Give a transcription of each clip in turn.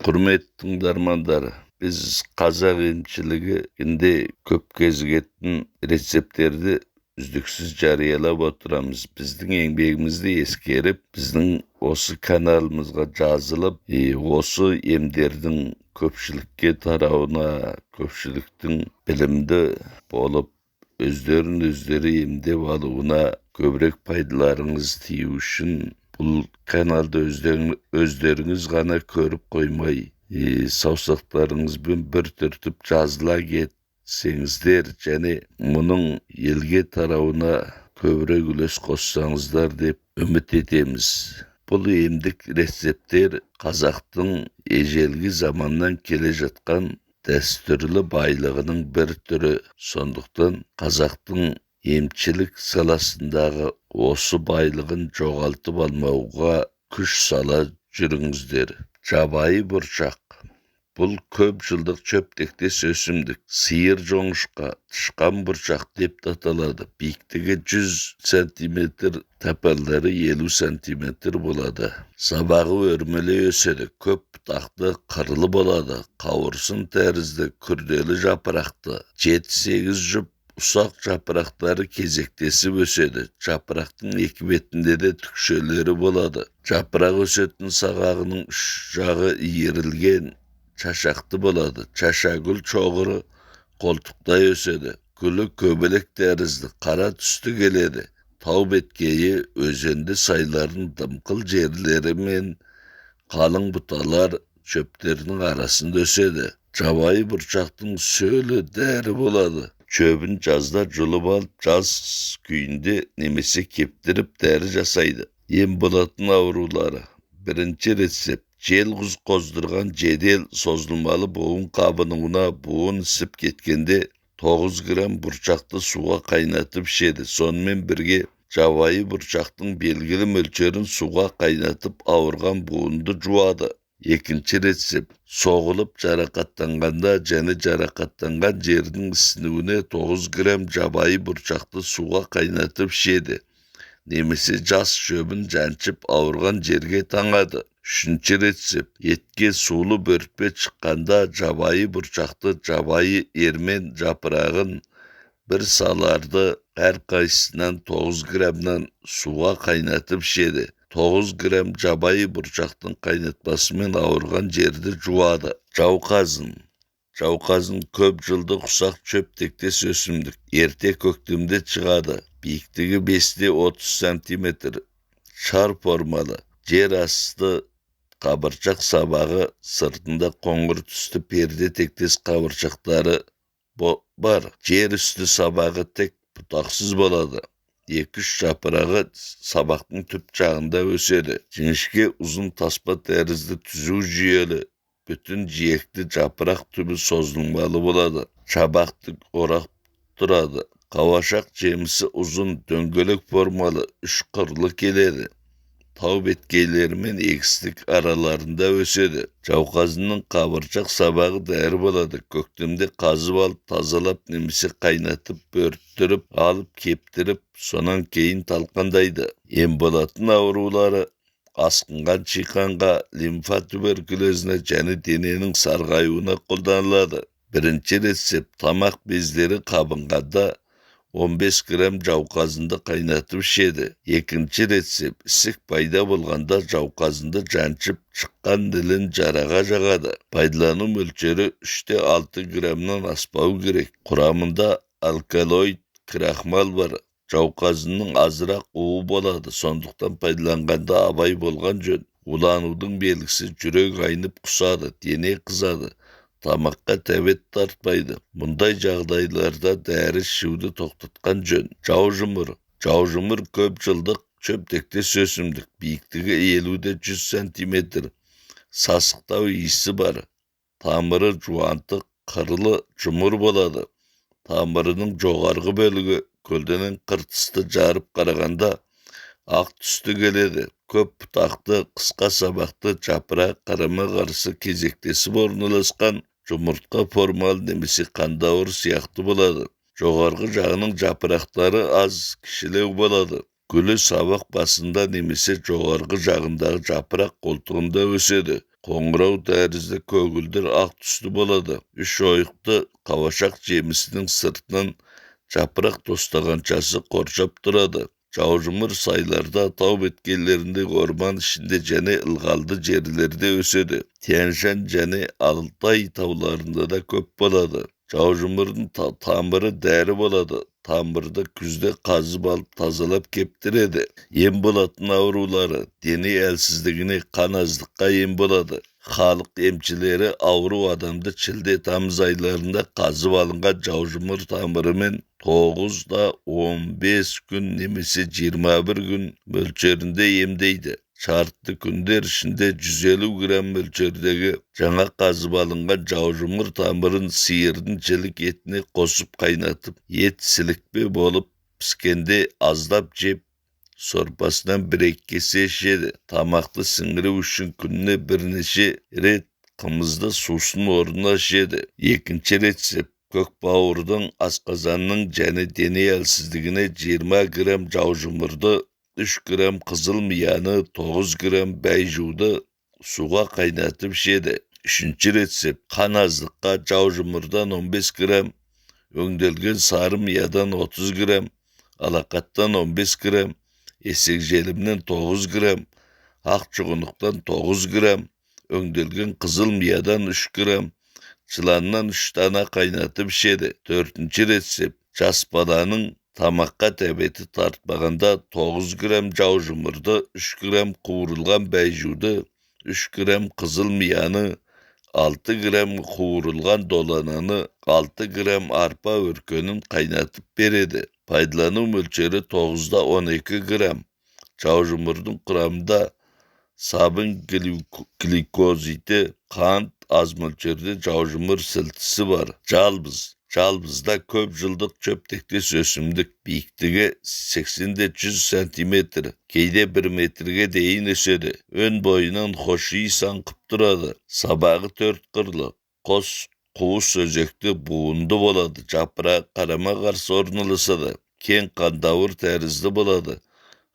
Құрметті тыңдармандар, біз қазақ емшілігінде көп кезігетін рецепттерді үздіксіз жариялап отырамыз. Біздің еңбегімізді ескеріп, біздің осы каналымызға жазылып, осы емдердің көпшілікке тарауына, көпшіліктің білімді болып, өздерін өздері емдеп алуына көбірек пайдаларыңыз тию үшін бұл каналды өздеріңіз ғана көріп қоймай, саусақтарыңызбен бір түртіп жазыла кетсеңіздер және мұның елге тарауына көбірек үлес қоссаңыздар деп үміт етеміз. Бұл емдік рецепттер қазақтың ежелгі заманнан келе жатқан дәстүрлі байлығының бір түрі. Сондықтан қазақтың емшілік саласындағы осы байлығын жоғалтып алмауға күш сала жүріңіздер. Жабайы бұршақ. Бұл көп жылдық шөп тектес өсімдік. Сиыр жоңышқа, тышқан бұршақ деп те аталады. Биіктігі 100 сантиметр, тапалдары 50 сантиметр болады. Сабағы өрмелей өседі, көп бұтақты, қырлы болады. Қауырсын тәрізді күрделі жапырақты. 7-8 жұп ұсақ жапырақтары кезектесіп өседі. Жапырақтың екі бетінде де түкшелері болады. Жапырақ өсетін сағағының үш жағы иірілген шашақты болады. Шашагүл шоғыры қолтықтай өседі. Гүлі көбелек тәрізді қара түсті келеді. Тау беткейі, өзенді сайлардың дымқыл жерлері мен қалың бұталар шөптерінің арасында өседі. Жабайы бұршақтың сөлі дәрі болады. Шөбін жазда жұлып алып, жаз күйінде немесе кептіріп дәрі жасайды. Ем болатын аурулары. Бірінші рецепт. Жел қоздырған жедел созылмалы буын қабынуына, буын ісіп кеткенде 9 грамм бұршақты суға қайнатып ішеді. Сонымен бірге жабайы бұршақтың белгілі мөлшерін суға қайнатып ауырған буынды жуады. Екінші рецепт. Соғылып жарақаттанғанда және жарақаттанған жердің ісінуіне 9 грамм жабайы бұршақты суға қайнатып ішеді. Немесе жас шөбін жаншып ауырған жерге таңады. Үшінші рецепт. Етке сулы бөртпе шыққанда жабайы бұршақты, жабайы ермен жапырағын бір саларды әрқайсысынан 9 граммнан суға қайнатып ішеді. 9 грамм жабайы бұршақтың қайнатпасымен ауырған жерді жуады. Жауқазын. Жауқазын көп жылдық ұсақ шөп тектес өсімдік. Ерте көктемде шығады. Биіктігі 5-30 сантиметр. Шар формалы. Жер асты қабыршақ сабағы сыртында қоңыр түсті перде тектес қабыршақтары бар. Жер үсті сабағы тек бұтақсыз болады. 2-3 жапырағы сабақтың түп жағында өседі. Жіңішке ұзын таспа тәрізді түзу жүйелі, бүтін жиекті жапырақ түбі созылмалы болады. Шабақты орақ тұрады. Қауашақ жемісі ұзын дөңгелек формалы, үш қырлы келеді. Тау беткейлері мен егістік араларында өседі. Жауқазынның қабыршақ сабағы дәрі болады. Көктемде қазып алып, тазалап немесе қайнатып, бөрттіріп алып, кептіріп, сонан кейін талқандайды. Ем болатын аурулары асқынған шиқанға, лимфа туберкулезіне және дененің сарғаюына қолданылады. Бірінші рецепт. Тамақ бездері қабынғанда 15 грамм жауқазынды қайнатып ішеді. Екінші рецепт. Ісік пайда болғанда жауқазынды жаншып шыққан ділін жараға жағады. Пайдалану мөлшері 3-6 граммнан аспау керек. Құрамында алкалоид, крахмал бар. Жауқазынның азырақ уы болады. Сондықтан пайдаланғанда абай болған жөн. Уланудың белгісі жүрек айнып құсады, дене қызады. Тамаққа тәбет тартпайды. Мұндай жағдайларда дәрі ішуді тоқтатқан жөн. Жаужұмыр. Жаужұмыр көп жылдық шөп тектес өсімдік. Биіктігі 50-100 сантиметр. Сасықтау иісі бар. Тамыры жуантық, қырлы жұмыр болады. Тамырының жоғарғы бөлігі көлденең қыртысты жарып қарағанда ақ түсті келеді. Көп бұтақты, қысқа сабақты, жапырақ қарама-қарсы кезектесіп орналасқан жұмыртқа формалы немесе қандауыр сияқты болады. Жоғарғы жағының жапырақтары аз, кішілеу болады. Гүлі сабақ басында немесе жоғарғы жағындағы жапырақ қолтығында өседі. Қоңырау тәрізді көгілдір ақ түсті болады. Үш ойықты қауашақ жемісінің сыртынан жапырақ тостағаншасы қоршап тұрады. Жаужұмыр сайларда, тау беткейлеріндегі орман ішінде және ылғалды жерлерде өседі. Тянь-Шань және Алтай тауларында да көп болады. Жаужұмырдың тамыры дәрі болады. Тамырды күзде қазып алып тазалап кептіреді. Ем болатын аурулары: дене әлсіздігіне, қан аздыққа ем болады. Халық емшілері ауру адамды шілде тамыз айларында қазып алынған жаужұмыр тамырымен 9 да 15 күн немесе 21 күн мөлшерінде емдейді. Шартты күндер ішінде 150 грамм мөлшердегі жаңа қазып алынған жаужұмыр тамырын сиырдың жілік етіне қосып қайнатып, ет сілікпе болып піскенде аздап жеп, сорпасынан бір-екі кесе ішеді. Тамақты сіңіру үшін күніне бірнеше рет қымызды сусын орнына ішеді. Екінші рецепт: көкбауырдың, асқазанның және дене әлсіздігіне 20 грамм жаужұмырды, 3 грамм қызыл мияны, 9 грамм бәйжуды суға қайнатып ішеді. Үшінші рецепт: қан аздыққа жаужұмырдан 15 грамм, өңделген сары миядан 30 грамм, алақаттан 15 грамм, есекжелімнен 9 грамм, ақ чұғынықтан 9 грамм, өңделген қызыл миядан 3 грамм, жыланнан 3 дана қайнатып ішеді. Төртінші рецепт: жас баланың тамаққа тәбеті тартпағанда 9 грамм жаужұмырды, 3 грамм қуырылған бәйжуды, 3 грамм қызыл мияны, 6 грамм қуырылған долананы, 6 грамм арпа өркенін қайнатып береді. Пайдалану мөлшері 9 да 12 грамм. Жаужұмырдың құрамында сабын гликозиді, қант, аз мөлшерде жаужұмыр сілтісі бар. Жалбыз. Жалбыз да көп жылдық шөп тектес өсімдік. Биіктігі 80 де 100 сантиметр, кейде 1 метрге дейін өседі. Өн бойынан хош иіс аңқып тұрады. Сабағы төрт қырлы, қос қуыс өзекті, буынды болады. Жапырағы қарама қарсы орналасады, кең қандауыр тәрізді болады.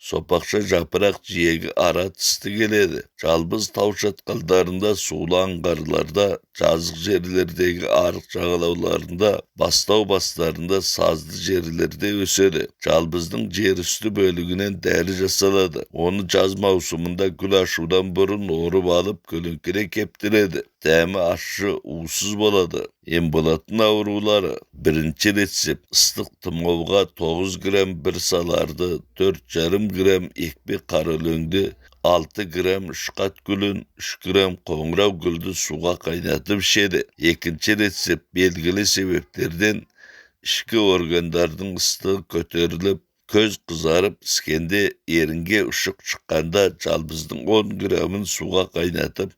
Сопақша жапырақ жиегі ара тісті келеді. Жалбыз тау шатқалдарында, сулы аңғарларда, жазық жерлердегі арық жағалауларында, бастау бастарында, сазды жерлерде өседі. Жалбыздың жер үсті бөлігінен дәрі жасалады. Оны жаз маусымында гүл ашудан бұрын орып алып, көлеңкеде кептіреді. Дәмі ащы, уысыз болады. Ем болатын аурулары: бірінші рецепт: ыстық тұмауға 9 грамм бір саларды, 4,5 грамм екпе қараөлеңді, 6 грамм үшқат гүлін, 3 грамм қоңырау гүлді суға қайнатып ішеді. Екінші рецепт: белгілі себептерден ішкі органдардың ыстығы көтеріліп, көз қызарып іскенде, ерінге ұшық шыққанда жалбыздың 10 граммын суға қайнатып,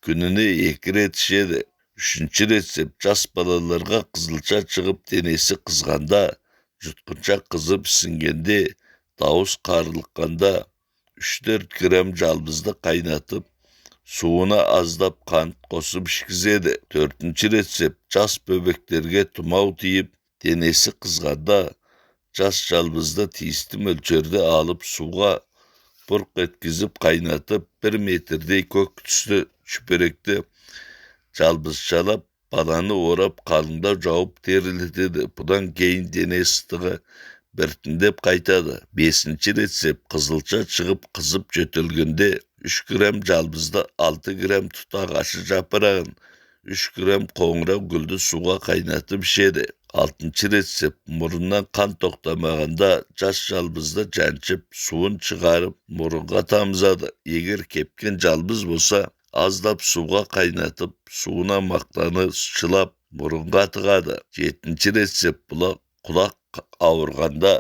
күніне екі рет ішеді. Үшінші рецепт: жас балаларға қызылша шығып, денесі қызғанда, жұтқыншақ қызып ісінгенде, дауыс қарлыққанда 3-4 грамм жалбызды қайнатып, суына аздап қант қосып ішкізеді. Төртінші рецепт: жас бөбектерге тұмау тиіп, денесі қызғанда жас жалбызды тиісті мөлшерде алып, суға бұрқ еткізіп қайнатып, 1 метрдей көк түсті шүберекті жалбызшалап, баланы орап, қалыңдау жауып терлетеді. Бұдан кейін дене ыстығы біртіндеп қайтады. Бесінші рецепт: қызылша шығып, қызып жөтелгенде 3 грамм жалбызды, 6 грамм тұт ағашы жапырағын, 3 грамм қоңырау гүлді суға қайнатып ішеді. Алтыншы рецепт: мұрыннан қан тоқтамағанда жас жалбызды жаншып, суын шығарып, мұрынға тамызады. Егер кепкен жалбыз болса, аздап суға қайнатып, суына мақтаны шылап, мұрынға тығады. Жетінші рецепт: құлақ ауырғанда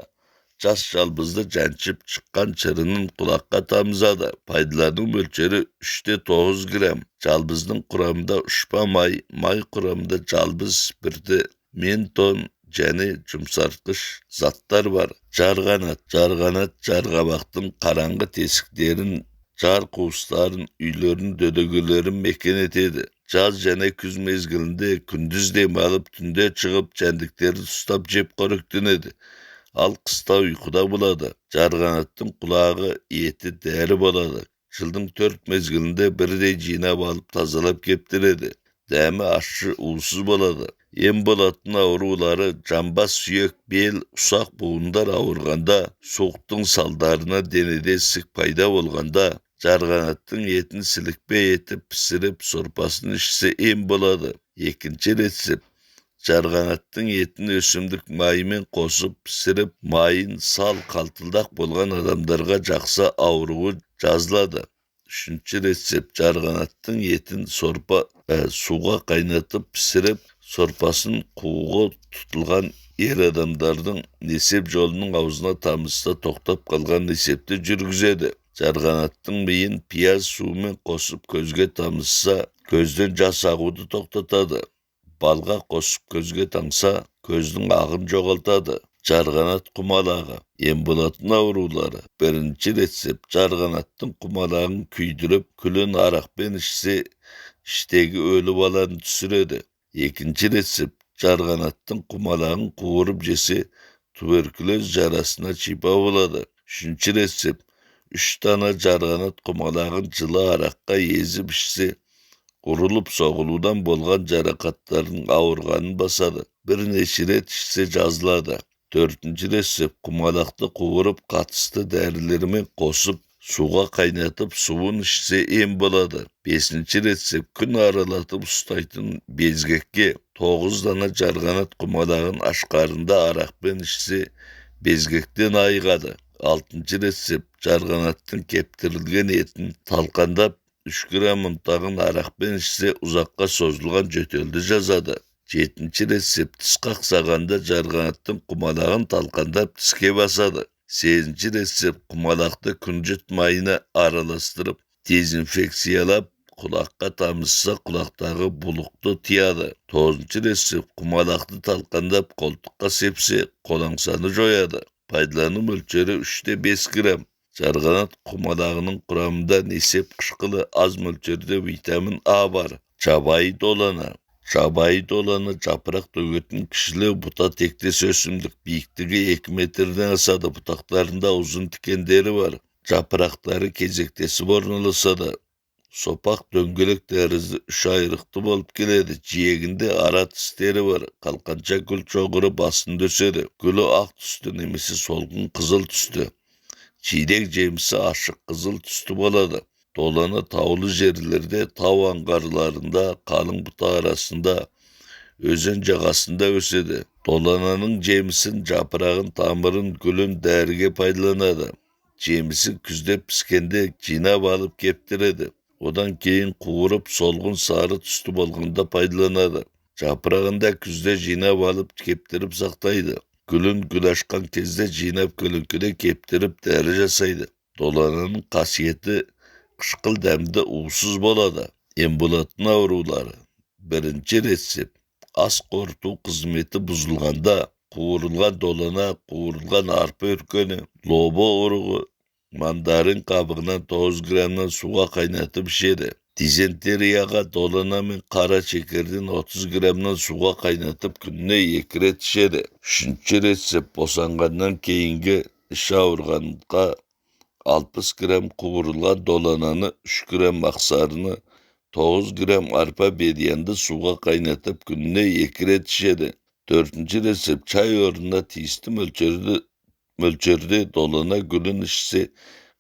жас жалбызды жаншып, шыққан шырынын құлаққа тамызады. Пайдалану мөлшері 3 де 9 грамм. Жалбыздың құрамында ұшпа май, май құрамында жалбыз спирті, ментон және жұмсартқыш заттар бар. Жарғанат. Жарғанат жарғабақтың қараңғы тесіктерін, жар қуыстарын, үйлерін, дөдегелерін мекен етеді. Жаз және күз мезгілінде күндіз демалып, түнде шығып, жәндіктерді ұстап жеп қоректенеді, ал қыста ұйқыда болады. Жарғанаттың құлағы, еті дәрі болады. Жылдың 4 мезгілінде бірдей жинап алып тазалап кептіреді. Дәмі ащы, уысыз болады. Ем болатын аурулары: жамбас, сүйек, бел, ұсақ буындар ауырғанда, суықтың салдарынан денеде ісік пайда болғанда, жарғанаттың етін сілікпе етіп пісіріп, сорпасын ішсе ем болады. Екінші рецепт: жарғанаттың етін өсімдік майымен қосып пісіріп, майын сал қалтылдақ болған адамдарға жақсы, ауруы жазылады. Үшінші рецепт: жарғанаттың етін сорпа суға қайнатып пісіріп, сорпасын қуығы тұтылған ер адамдардың несеп жолының аузына тамызса, тоқтап қалған несепті жүргізеді. Жарғанаттың миын пияз суымен қосып көзге тамызса, көзден жас ағуды тоқтатады. Балға қосып көзге таңса, көздің ағын жоғалтады. Жарғанат құмалағы. Ем болатын аурулары: бірінші рецепт: жарғанаттың құмалағын күйдіріп, күлін арақпен ішсе, іштегі өлі баланы түсіреді. Екінші рецепт: жарғанаттың құмалағын қуырып жесе, туберкулез жарасына шипа болады. Үшінші рецепт: 3 дана жарғанат құмалағын жылы араққа езіп ішсе, ұрылып соғылудан болған жарақаттардың ауырғанын басады. Бірнеше рет ішсе, жазылады. Төртінші рецепт: құмалақты қуырып, қатысты дәрілермен қосып суға қайнатып, суын ішсе, ем болады. Бесінші рецепт: күн аралатып ұстайтын безгекке 9 дана жарғанат құмалағын аш қарында арақпен ішсе, безгектен айығады. Алтыншы рецепт: жарғанаттың кептірілген етін талқандап, 3 грамм ұнтағын арақпен ішсе, ұзаққа созылған жөтелді жазады. Жетінші рецепт: тіс қақсағанда жарғанаттың құмалағын талқандап тіске басады. Сегізінші рецепт: құмалақты күнжіт майына араластырып, дезинфекциялап, құлаққа тамызса, құлақтағы бұлықты тияды. Тоғызыншы рецепт: құмалақты талқандап қолтыққа сепсе, қолаңсаны жояды. Пайдалану мөлшері 3-5 грамм. Жарғанат құмалағының құрамында несеп қышқылы, аз мөлшерде витамин А бар. Жабайы долана. Жабайы доланы жапырақ төгетін кішілеу бұта тектес өсімдік. Биіктігі 2 метрден асады. Бұтақтарында ұзын тікендері бар. Жапырақтары кезектесіп орналасады. Сопақ дөңгелек тәрізді үш айрықты болып келеді. Жиегінде ара тістері бар. Қалқанша гүл шоғыры басында өседі. Гүлі ақ түсті немесе солғын қызыл түсті. Жидек жемісі ашық қызыл түсті болады. Доланы таулы жерлерде, тау аңғарларында, қалың бұта арасында, өзен жағасында өседі. Долананың жемісін, жапырағын, тамырын, гүлін дәріге пайдаланады. Жемісі күзде піскенде жинап алып кептіреді. Одан кейін қуырып, солғын сары түсті болғанда пайдаланады. Жапырағын да күзде жинап алып кептіріп сақтайды. Гүлін гүл ашқан кезде жинап көлеңкеде кептіріп дәрі жасайды. Долананың қасиеті қышқыл дәмді, уысыз болады. Ем болатын аурулары: бірінші рецепт: ас қорыту қызметі бұзылғанда қуырылған долана, қуырылған арпа өркені, лобо ұрығы, мандарин қабығынан 9 граммнан суға қайнатып ішеді. Дизентерияға долана мен қара шекерден 30 граммнан суға қайнатып, күніне 2 рет ішеді. Үшінші рецепт: босанғаннан кейінгі іш ауырғанға 60 грамм қуырылған долананы, 3 грамм ақсарыны, 9 грамм арпа бедиянды суға қайнатып, күніне 2 рет ішеді. Төртінші рецепт: чай орнына тиісті мөлшерде долана гүлін ішсе,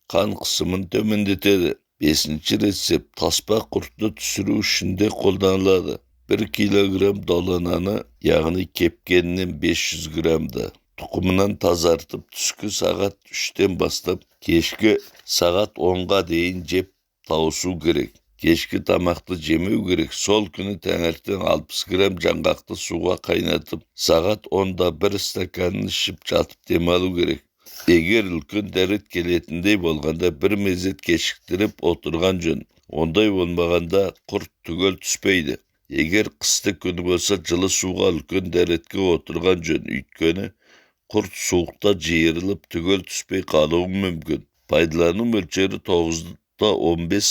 қан қысымын төмендетеді. Бесінші рецепт: таспа құртты түсіру үшін де қолданылады. 1 килограмм долананы, яғни кепкенінен 500 граммды тұқымынан тазартып, түскі сағат 3-тен бастап кешкі сағат 10-ға дейін жеп тауысу керек. Кешкі тамақты жемеу керек. Сол күні таңертең 60 грамм жаңғақты суға қайнатып, сағат 10-да бір стаканын ішіп жатып демалу керек. Егер үлкен дәрет келетіндей болғанда, бір мезет кешіктіріп отырған жөн. Ондай болмағанда құрт түгел түспейді. Егер қысты күні болса, жылы суға үлкен дәретке отырған жөн. Өйткені құрт суықта жиырылып, түгел түспей қалуы мүмкін. Пайдалану мөлшері 9-15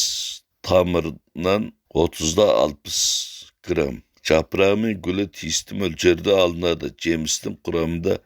тамырынан 30-60 грамм. Жапырағы мен гүлі тиісті мөлшерде алынады. Жемістің құрамында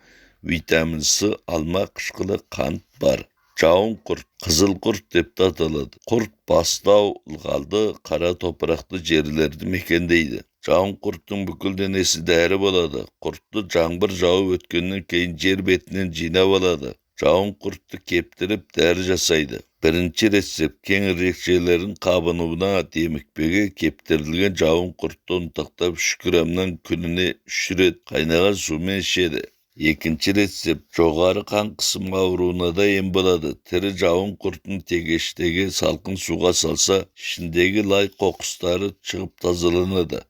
витамин С, алма қышқылы, қант бар. Жауын құрт, қызыл құрт деп те аталады. Құрт бастау, ылғалды, қара топырақты жерлерді мекендейді. Жауын құрттың бүкіл денесі дәрі болады. Құртты жаңбыр жауып өткеннен кейін жер бетінен жинап алады. Жауын құртты кептіріп дәрі жасайды. Бірінші рецепт: кеңірдекшелердің қабынуына, демікпеге кептірілген жауын құртты ұнтақтап 3 граммнан күніне 3 рет қайнаған сумен ішеді. Екінші рецепт: жоғары қан қысымы ауруына да ем болады. Тірі жауын құртын тегештегі салқын суға салса, ішіндегі лай қоқыстары шығып тазаланады.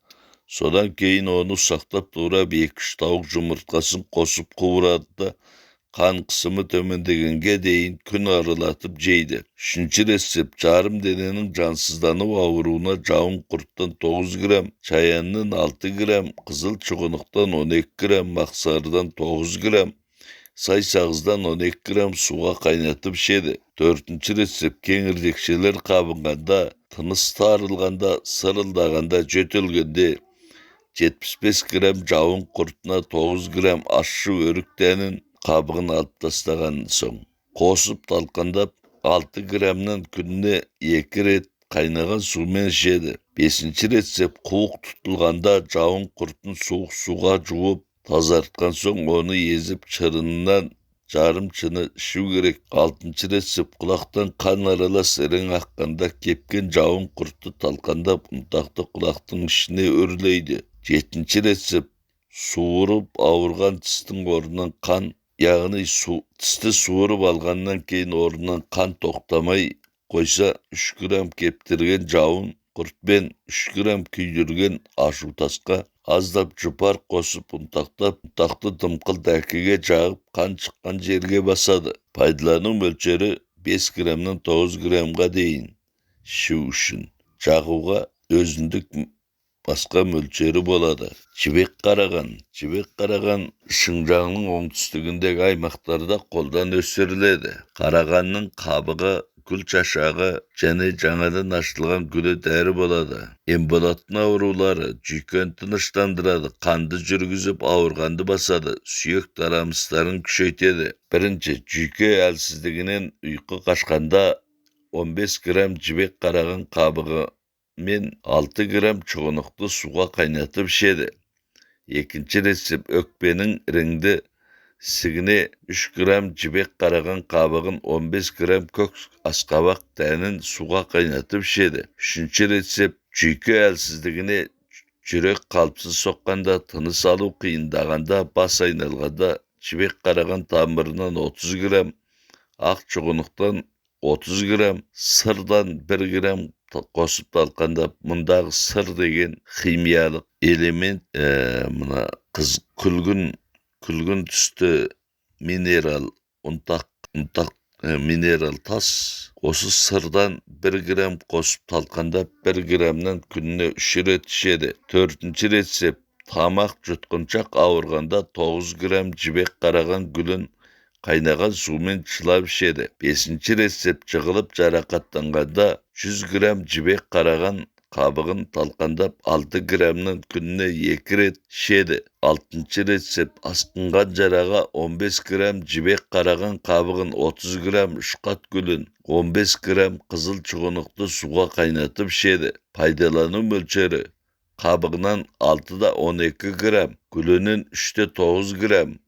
Содан кейін оны ұсақтап турап, 2-3 тауық жұмыртқасын қосып қуырады да, қан қысымы төмендегенге дейін күн аралатып жейді. Үшінші рецепт: жарым дененің жансыздану ауруына жауын құрттан 9 грамм, чаяннан 6 грамм, қызыл чұғынықтан 12 грамм, мақсарыдан 9 грамм, сай сағыздан 12 грамм суға қайнатып ішеді. Төртінші рецепт: кеңірдекшелер қабынғанда, тыныс тарылғанда, сырылдағанда, жөтелгенде 75 грамм жауын құртына 9 грамм ащы өрік дәнін қабығын алып тастаған соң қосып талқандап 6 граммнан күніне 2 рет қайнаған сумен ішеді. Бесінші рецепт: қуық тұтылғанда жауын құртын суық суға жуып тазартқан соң оны езіп шырынынан жарым шыны ішу керек. Алтыншы рецепт: құлақтан қан аралас ірің аққанда кепкен жауын құртты талқандап ұнтақты құлақтың ішіне үрлейді. Жетінші рецепт: суырып ауырған тістің орнынан қан, яғни тісті суырып алғаннан кейін орнынан қан тоқтамай қойса, 3 грамм кептірген жауын құртпен 3 грамм күйдірген ашутасқа аздап жұпар қосып ұнтақтап, ұнтақты дымқыл дәкеге жағып, қан шыққан жерге басады. Пайдалану мөлшері 5 граммнан 9 граммға дейін ішу үшін. Жағуға өзіндік басқа мөлшері болады. Жібек қараған. Жібек қараған Шыңжаңның оңтүстігіндегі аймақтарда қолдан өсіріледі. Қарағанның қабығы, гүл шашағы және жаңадан ашылған гүлі дәрі болады. Ем болатын аурулары: жүйкені тыныштандырады, қанды жүргізіп, ауырғанды басады, сүйек тарамыстарын күшейтеді. Бірінші, жүйке әлсіздігінен ұйқы қашқанда 15 грамм жібек қараған қабығы мен 6 грамм чұғынықты суға қайнатып ішеді. Екінші рецепт: өкпенің іріңді ісігіне 3 грамм жібек қараған қабығын, 15 грамм көк асқабақ дәнін суға қайнатып ішеді. Үшінші рецепт: жүйке әлсіздігіне, жүрек қалыпсыз соққанда, тыныс алу қиындағанда, бас айналғанда жібек қараған тамырынан 30 грамм, ақ чұғынықтан 30 грамм, сырдан 1 грамм қосып талқандап. Мұндағы сыр деген химиялық элемент, мына күлгін түсті минерал ұнтақ, минерал тас. Осы сырдан 1 грамм қосып талқандап, 1 граммнан күніне 3 рет ішеді. Төртінші рецепт: тамақ жұтқыншақ ауырғанда 9 грамм жібек қараған гүлін қайнаған сумен шылап ішеді. Бесінші рецепт: жығылып жарақаттанғанда 100 грамм жібек қараған қабығын талқандап, 6 граммнан күніне 2 рет ішеді. Алтыншы рецепт: асқынған жараға 15 грамм жібек қараған қабығын, 30 грамм ұшқат гүлін, 15 грамм қызыл чұғынықты суға қайнатып ішеді. Пайдалану мөлшері: қабығынан 6,12 грамм, гүлінен 3,9 грамм.